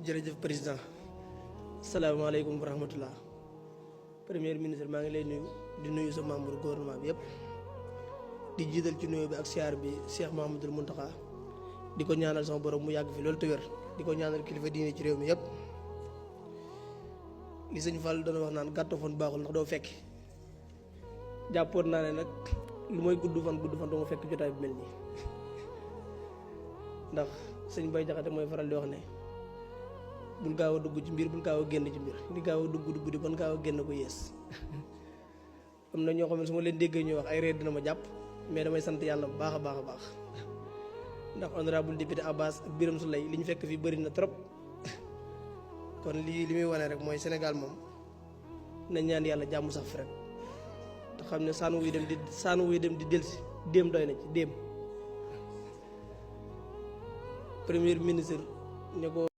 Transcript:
jërëjëf président salaamaaleykum wa rahmatullah premier ministre maa ngi lay nuyu di nuyu sa membre gouvernement bi yëpp di jiital ci nuyu bi ak siyaar bi Cheikh Mouhamadoul Mountakha di ko ñaanal sama borom mu yàgg fi loolu te wér di ko ñaanal kilifa diine ci réew mi yëpp li sëñ Fall doon wax naan gàtto fan baaxul ndax doo fekk jàppoon naa ne nag lu mooy gudd fan doo ma fekk jotaay bi mel nii ndax sëñ Bay Jaxate mooy faral di wax ne bul gaaw a dugg ci mbir bul gaaw a génn ci mbir di gaaw a dugg di ban gaaw a génn ko yées am na ñoo xam ne su ma leen déggee ñuy wax ay réer dina ma jàpp mais damay sant yàlla bu baax a baax ndax honorable député Abbas ak Birame Souleye li ñu fekk fii bëri na trop kon li muy wane rek mooy Sénégal moom nañ ñaan yàlla jàmm sax fi rek te xam ne saan wuy dem di delsi déem doy na ci déem premier ministre ne ko